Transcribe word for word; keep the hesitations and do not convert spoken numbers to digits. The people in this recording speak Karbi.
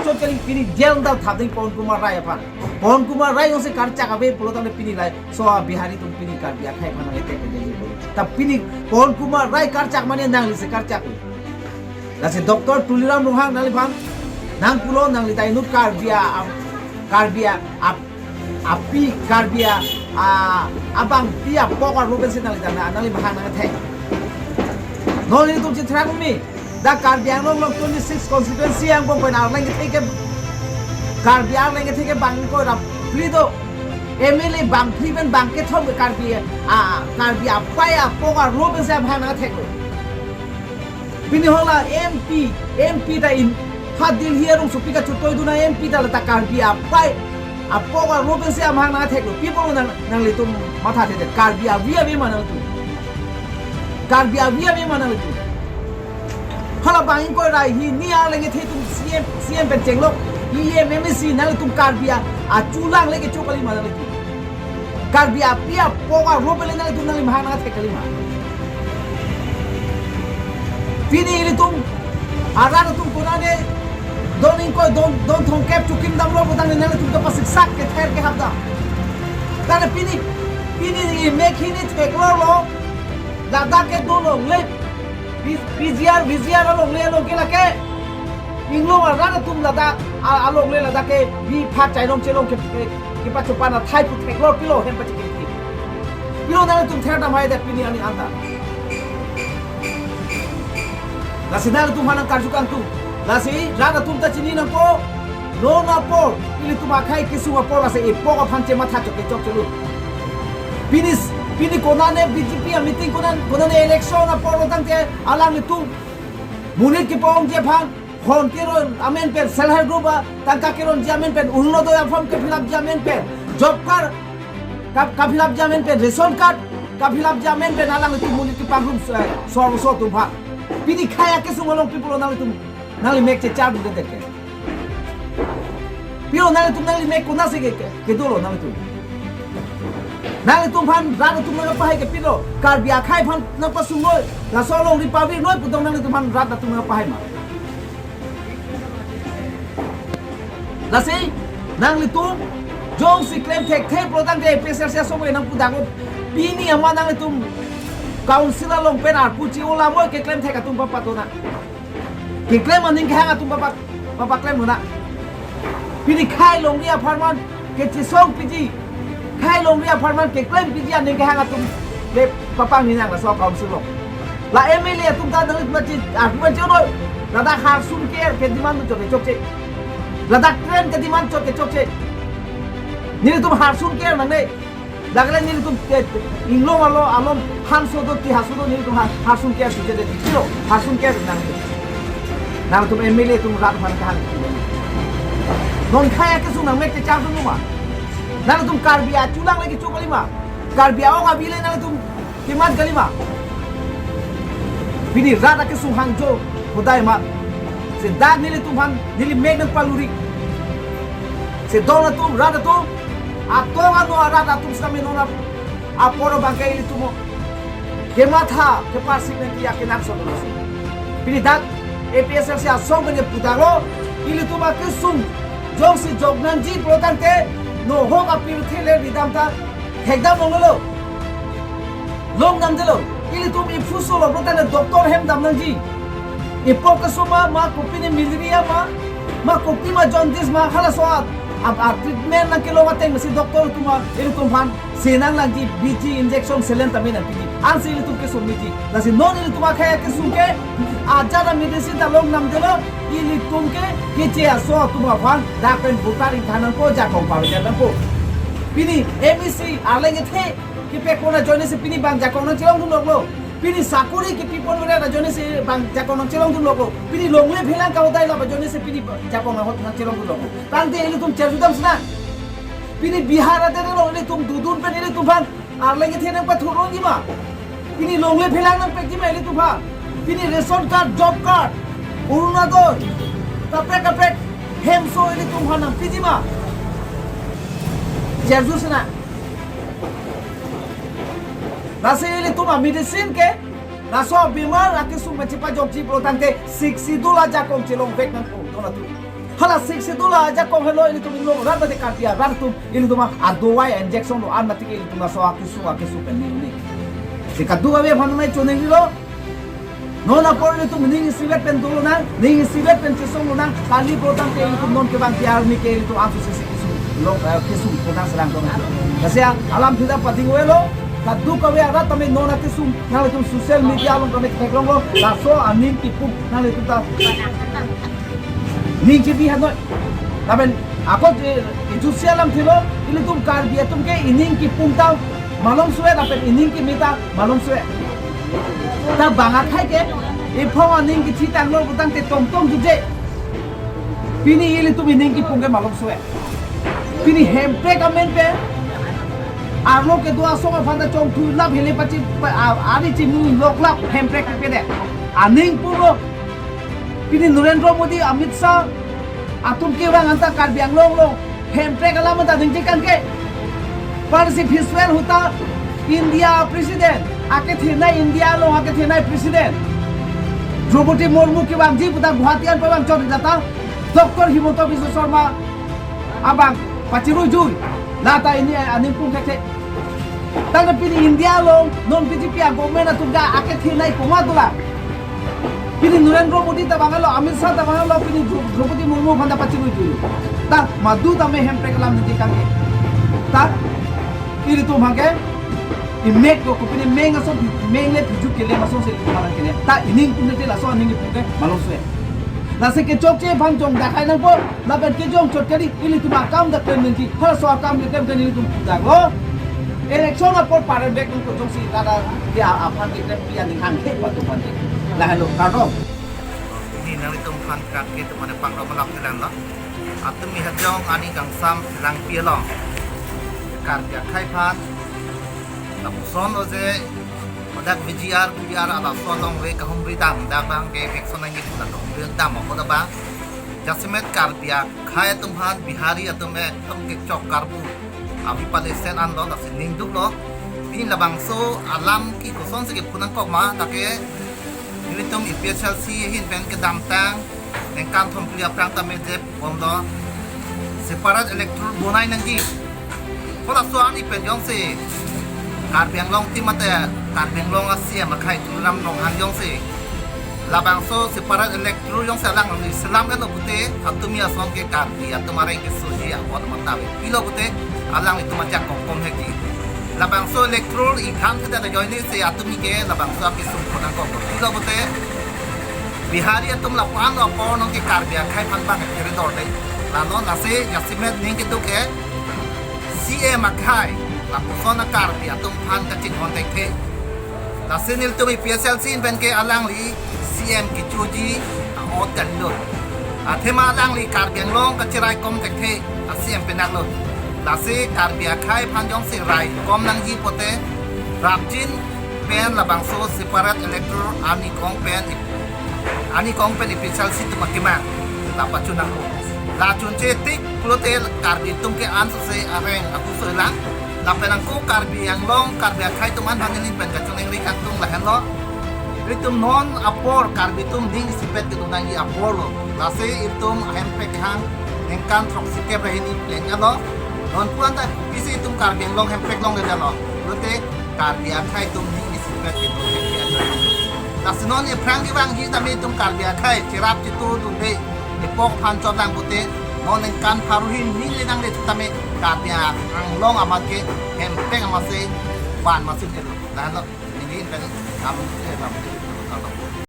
chot kali, pini jail ta thap dei Pawan Kumar Rai aphan. Pawan Kumar Rai jongsi karchak ave pulo tangte pini lahei so a Bihari atum pini Karbi akhei aphan nang attack ke jail pulo. Ta pini Pawan Kumar Rai karchak mane nanglisi karchak. Lasi Doctor Tuliram Ronghang nangliphan nangpulo, nangli ta inut Karbi a, Karbi a, ap-, api Karbi a, a, abangpi apok arlo pensi nangli ta na, nangli mahang nang attack. Non ilitum chethrak mi. Dak Karbi Anglong along twenty-six constituency angbong pen arleng kethe ke, Karbi arleng kethe ke bang ingkoi ra phli do. M L A bangphli pen bangkethom ke Karbi, a, Karbi apai apok arlo pensi amahang nang attack lo. Pini hala M P, M P ta in, ha Delhi arongsopi kachotoi dun a M P ta la ta Karbi apai apok arlo pensi amahang nang attack lo. Pi apot lo nang, nanglitum mathathe, Karbi avi ave ma nanglitum. Karbi avi ave ma nanglitum. Hala bang ingkoi ra hini arleng kethe atum C M, C M pen chenglok, E M, M A C nanglitum Karbi a, achulang le kecho kali ma nanglitum. Karbi api apok arlo pen le nanglitum nangli mahang nang attack kali ma. Pini ilitum arat atum konane don ingkoi don, don thomkep chukim damlo putang nanglitum kapasiksak kether kehap dam. Tangte pini, pini ni mek hini theklonglo, ladak ke dolongle, P-, P G R, V G R alongle along ke lake. Inglong arat atum ladak, a-, alongle ladak ke bi phat chailong chelong ke, ke, kepachopan athai pu theklong pilo hem pachikimki. Pilo nanglitum ther dam hai det pini ani anta. Lasi nanglitum aphan nang karju kangtung. Lasi rat atum ta chini nangpo. Non apor, ilitum akhei kesung apor lasi ipok aphan chematha chokche chokche lo. Pini, pini konane B J P a meeting konan, konane election apor lo tangte alanglitum monit kepa-ongji aphan, hon keron amen pen self help group a tangka keronji amen pen, Orunodoi a form ke-fill up ji amen pen, job card ka, ka-fill up ji amen pen, ration card ka-fill up ji amen pen alanglitum monit kepangrum, eh, sor sor atum aphan. Pini khei akesung along pi apot lo nanglitum, nangli mek chechar dunde ke. Pilo nanglitum nangli mek konatsi ke, ke, kedolo nanglitum. Nanglitum aphan rat atum nangpahai ke pilo, Karbi akhei aphan nangpasung noi, laso alongri pavir noi putong nanglitum aphan rat atum nangpahai ma. Lasi nanglitum jongsi klem thekthe pulo tangte A P H L C asong nangpu dako, pini ama nanglitum council along pen arpu chi-o, la moi keklem thek atum papato na. Keklem aning kehang atum papa, papaklem na. Pini khei longri apharman kechesong piji. Khei longri apharman keklem piji aning kehang atum le papangni nang laso council along. La M L A atum ta nang mati, atum mati ono. Ladak harsun care ke demand chokche chokche. Ladak train ke demand chokche chokche. Nelitum harsun care nangne. Dak le nelitum te, Inglong alo, alom hanso do, ti haso do, nelitum ha, harsun care suje de, kilo, harsun care nang. Nangtum M L A atum rat aphan kahang. Non khei akesung nang mek chechar dun ma. Nangtum Karbi achulang le kecho kali ma. Karbi a-ok avi le nangtum kemat kali ma. Pini rat akesung hangjo hodai ma. Si dak nelitum aphan, neli mek nangpaluri. Si don atum, rat atum, atong ano arat atum sami non ap-, apor abangke ilitum kematha, keparsik nangji akenangsot lo. Pini dak A P H L C asong pen pudaklo, ilitum akesung jongsi jok nangji pulo tangte, nohok apirthe le ridam ta thekdam longlo. Long damdelo. Ilitum iphu solo pulo tangte doctor hem dam nangji. Ipok keso ma, ma kopine malaria ma, ma kopi ma jaundice ma, halaso a, a, a treatment nangkelong ateng masi doctor atum a, ilitum aphan si nang langji B G injection saline tame nangpiji. Ansi ilitum keso miji. Lasi non ilitum akhei akesung ke, ajat a medicine ta long damdelo, ilitum ke, keche aso atum aphan, dak pen voter ingthan nangpo, jakong pavedet nangpo. Pini M A C arleng kethe kepekon ajoine si pini bang jakong nangchelong dun loklo. Pini sakori kepipon mene ajoine si bang jakong nangchelong dun loklo. Pini longle phelang kahodai lap ajoine si pini jakong nang hot nangchelong dun loklo. Tangte ilitum cherjudam sina. Pini Bihar adet along ilitum dodun pen ilitum aphan arleng kethe nangpathurongji ma. Pini longle phelang nangpekji ma ilitum aphan. Pini ration card, job card, Orunodoi, kaprek kaprek hemso ilitum aphan nangpiji ma. Cherju sina. Lasi ilitum a medicine ke, laso bimar akesung pen chepajokji pulo tangte Sixth Schedule ajakong chelongvek nangpo, don atum. Hala Sixth Schedule ajakong helo ilitum inglong rat mate Karbi arat atum ilitum adovai injection do-an mate ke ilitum laso akesung akesung pen neli. Si kadokave aphan nangchoningrilo. Non apor ilitum ning isivet pen dolonang, ning isivet pen chesong lonang, kali protang ke ilitum non kevang T R ni ke ilitum ansu sesi kesung long, eh, kesung protang serang dong. Kasi alam tidak pading welo, kadokave arat tame non akesung, nanglitum social media along tame theklonglo, laso aning kipung, nanglitum ta ning kebi hanoi. Lapen ako je, ijusi alam thilo, ilitum Karbi atum ke ining kipung ta malomso-et, lapen ining kimi ta malomso-et. Ta bang akhai ke, iphong aning kethitanglo putangte tongtong juje. Pini ilitum ining kipung ke malomso-et. Pini Hemprek amen pen arlo kedo asong aphan ta chongthu lap hele pachi pa, a, ari chimung loklap Hemprek kepedet. Aning puro. Pini Narendra Modi, Amit Shah atum kevang anta Karbi Anglong along Hemprek alam anta ningje kan ke. Parsi Biswal Hota India President, akethenei India along akethenei President Droupadi Murmu kevangji puta Guwahati an pavang chot jata Doctor Himanta Biswa Sarma abang pachirui jui. Lata ini aning pung thekthe. Tangte pini India along non B J P a government atum ta akethenei komat dolang. Pini Narendra Modi ta bang helo, Amit Shah ta bang helo, pini Dro-, Droupadi Murmu aphan ta pachirui jui. Ta madu tame Hemprek alam ningje kan ke. Ta ilitum abang ke imek do ko pini meng ason, meng le phiju kelem asonsi ilitum abang kelem. Ta ining pung te laso aning pung ke malomso-et. Lasi kechokche aphan jong dakhai nangpo, lapen kejong chot kali ilitum akam ta klem nangji, halaso akam keklem ke ilitum pudaklo. Election apor parem bek nangkojongsi lada dia aphan keklem pia ning hanghe patu aphan ke. Lahelo kardom. Pini nanglitum aphan kak ke tumane pangrum malap kelang lo. Atum mi hajong ani kangsam langpi along Karbi akhai aphan lapuson lo je, pada V G R, V G R alaso along re kahumri dam, dak abang ke vekson nangji pula kahumri dam ako da bang. Jasemet Karbi akhai atum aphan Bihari atum ekdom kechok karbu avi palesen anlo, lasi ningduklo. Pini labangso alam ke kosonsi kephu nangkok ma, ta ke ilitum A P H L C ahin pen kedamtang ningkan thomkli aphrang tame je bomlo separate electoral bonai nangji. Halaso ani pen jongsi Karbi Anglong atum mate Karbi Anglong a C E M akhai Tuliram Ronghang jongsi labangso separate electoral jongsi alangli selam-etlo pute, atum mi ason ke Karbi atum areng kesoji apot mata ave pilo pute, alanglitum ajak kongkom hekji. Labangso electoral i kham theda joine si atum mi ke labangso akesung konang kongkom pilo pute, Bihari atum lapu-an lo apor nong ke Karbi akhai aphan bang kere dor de. Lalo lasi jasemet ning keduk ke C E M akhai lapuson a Karbi atum aphan kachinghon thekthe. Lasi nelitum A P H L C ahin pen ke alangli C E M kechoji a-ot kalilo. Athema alangli Karbi Anglong kacherai kom thekthe a C E M penang lo. Lasi Karbi akhai aphan jongsi rai kom nangji pute rapjin pen labangso separate electoral aning kong pen, aning kong pen A P H L C atum akemang ta pachu nangkok. La chunche tik pulote Karbi atum ke ansose areng ahuso elang. Lapen ako Karbi Anglong, Karbi akhai atum an bang neli pen kachoningri kangtung lahenlo. Ilitum non apor Karbi atum ning isipet kedo nangji apor lo. Lasi ilitum Hemprek kehang ningkan throksi kep ra hini pleng alo. Non puan ta pisi itum Karbi Anglong Hemprek longledetlo. Pulote Karbi akhai atum ning isipet kedo nangji alo. Lasi non ephrang kevangji tame itum Karbi akhai cherap chitu dunde, epok aphan chotlang pute, non ningkan pharo hini le nangle tame Karbi Anglong amat ke Hemprek amatsi van masi kedo. Lahenlo, neli pen kam ke lam ke.